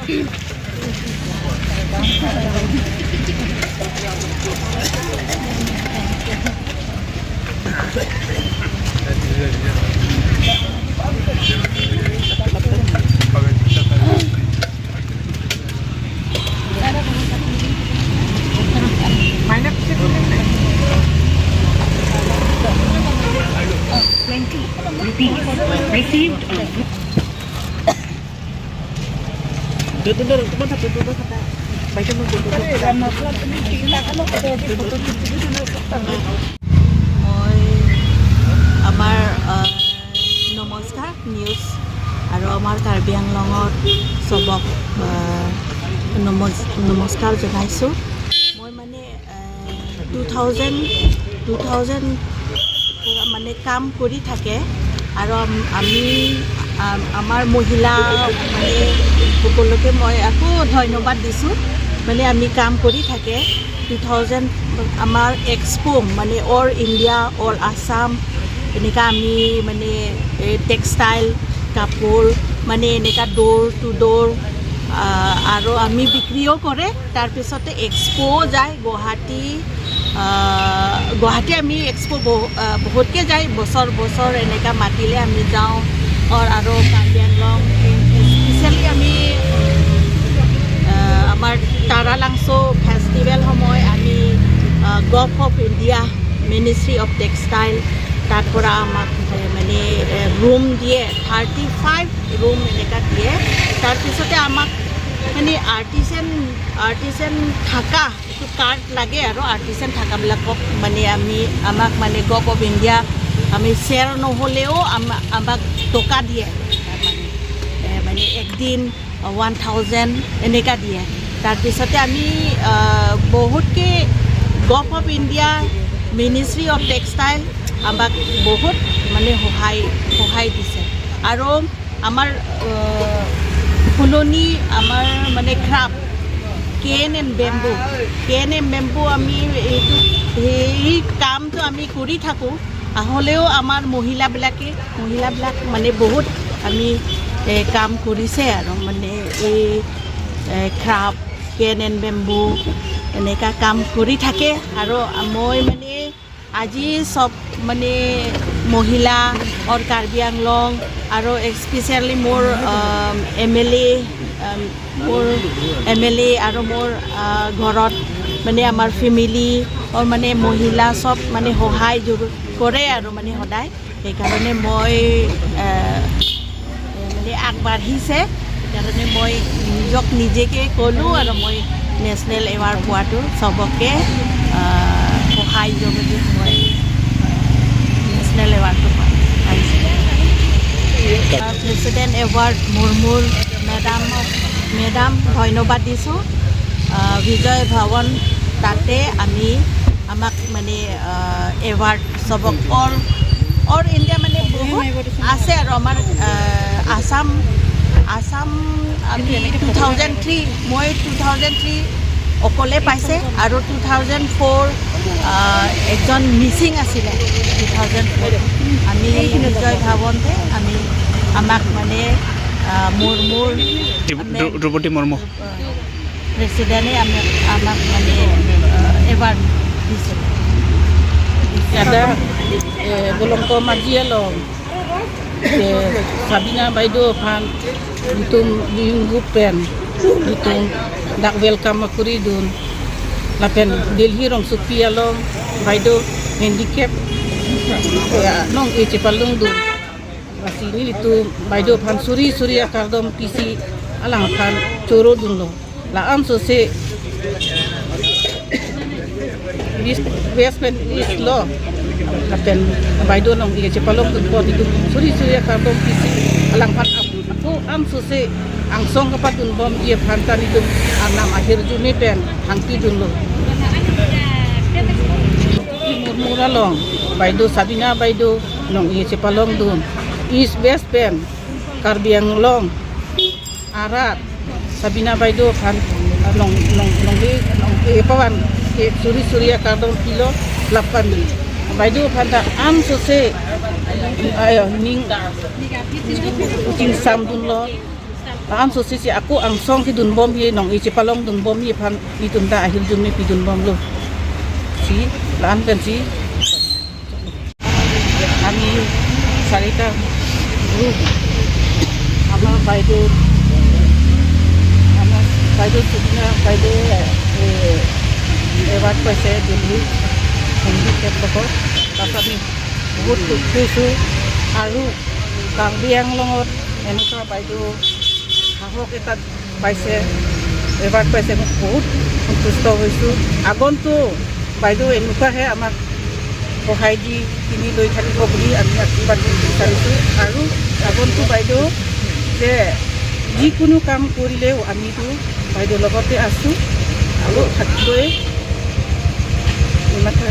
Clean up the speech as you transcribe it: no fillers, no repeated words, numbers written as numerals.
₹20 received on মই আমাৰ নমস্কাৰ নিউজ আৰু আমাৰ কাৰ্বি আংলঙত চবক নমস্কাৰ জনাইছোঁ। মই মানে 2000 মানে কাম কৰি থাকে আৰু আমি আমাৰ মহিলা মানে সকলোকে মই আকৌ ধন্যবাদ দিছোঁ। মানে আমি কাম কৰি থাকে 2000 আমাৰ এক্সপ' মানে অল ইণ্ডিয়া, অল আছাম এনেকুৱা আমি মানে এই টেক্সটাইল কাপোৰ মানে এনেকুৱা ড'ৰ টু ড'ৰ আৰু আমি বিক্ৰীও কৰে। তাৰপিছতে এক্সপ' যায় গুৱাহাটী। গুৱাহাটী আমি এক্সপ' বহুতকৈ যায়। বছৰ বছৰ এনেকুৱা মাতিলে আমি যাওঁ। আৰু কাৰ্বি আংলং স্পেচিয়েলি আমি আমাৰ তাৰালাংছ' ফেষ্টিভেল সময় আমি Govt of India, Ministry of Textile তাৰ পৰা আমাক মানে ৰুম দিয়ে, 35 ৰুম এনেকুৱা দিয়ে। তাৰপিছতে আমাক মানে আৰ্টিচেন থাকা এইটো কাৰ্ড লাগে আৰু আৰ্টিচেন থাকাবিলাকক মানে আমি আমাক মানে গভ অফ ইণ্ডিয়া আমি শ্বেয়াৰ নহ'লেও আমাক টকা দিয়ে, মানে মানে একদিন 1000 এনেকুৱা দিয়ে। তাৰপিছতে আমি বহুতকে Govt of India, Ministry of Textile আমাক বহুত মানে সহায় দিছে। আৰু আমাৰ ফুলনি আমাৰ মানে craft cane and bamboo, cane and bamboo আমি এইটো সেই কামটো আমি কৰি থাকোঁ। হ'লেও আমাৰ মহিলাবিলাক মানে বহুত আমি কাম কৰিছে আৰু মানে এই ক্ৰাফ্ট কেন এণ্ড বেম্বু এনেকুৱা কাম কৰি থাকে। আৰু মই মানে আজি চব মানে মহিলা অৰ কাৰ্বি আংলং আৰু স্পেচিয়েলি মোৰ এম এল এ, মোৰ এম এল এ আৰু মোৰ ঘৰত মানে আমাৰ ফেমিলি মানে মহিলা চব মানে সহায় কৰে আৰু মানে সদায়। সেইকাৰণে মই মানে আগবাঢ়িছে। সেইকাৰণে মই নিজক নিজেকে ক'লোঁ আৰু মই নেশ্যনেল এৱাৰ্ড পোৱাটো চবকে সহায় যোগেদি মই নেশ্যনেল এৱাৰ্ডটো পাইছোঁ। প্ৰেচিডেণ্ট এৱাৰ্ড মুৰ্মুৰ মেডামক, মেডাম ধন্যবাদ দিছোঁ। বিজয় ভৱন তাতে আমি আমাক মানে এৱাৰ্ড চবক অল অল ইণ্ডিয়া মানে বহুত আছে আৰু আমাৰ আছাম আছাম আমি 2003, মই 2003 অকলে পাইছে আৰু 2004 একজন মিচিং আছিলে। 2004 আমি বিজয় ভৱনতে আমি আমাক মানে মুৰ্মুৰ দ্ৰৌপদী মুৰ্মু প্ৰেচিডেণ্টে আমাক মানে এৱাৰ্ড দিছিলে। Ada bolong ko majialong Sabina বাইদেউ ফান ditum yunggu pen ditum dak welcome kuri dun lapen Delhi rong supi along বাইদেউ handicap ya nong e cepalung dun masini itu বাইদেউ ফান suri suri akardom pisi alang fan choro dun lo la am so se west pen east lo lapen বাইদেউ nong e cepalung dun po itu suri suri akardom pisi alang fan aku am so se ang song kapat dun bom ye fantan itu anam akhir Juni pen hangti dun lo mura long বাইদেউ Sabina বাইদেউ nong ye cepalong dun east west pen Karbi Anglong Arat Sabina বাইদেউ fan nong nong nong di nong e pawan e suri suri kardom kilo lapan বাইদেউ fan am so se ayo ning kucing sam dun lo. Ang so si ako ang song ki dun bom hi nong i chi palong dun bom hi phan ni tun da ahil jun mi pi dun bom lo si laan pen si আমি চাৰিটা group আমাৰ বাইদেউ, আমাৰ বাইদেউ সুবিনা বাইদেউ award পাইছে Delhi handicap লগত। তাৰপিছত আমি বহুত সুখী হৈছোঁ আৰু কাৰ্বি আংলঙত এনেকুৱা বাইদেউ সাহস এটা পাইছে, এৱাৰ্ড পাইছে, মই বহুত সন্তুষ্ট হৈছোঁ। আগন্তুক বাইদেউ এনেকুৱাহে আমাক সহায় দি কিনি লৈ থাকিব বুলি আমি আশীৰ্বাদ বিচাৰিছোঁ। আৰু আগন্তুক বাইদেউ যে যিকোনো কাম কৰিলেও আমিতো বাইদেউৰ লগতে আছোঁ আৰু থাকিবই। ইমানতে।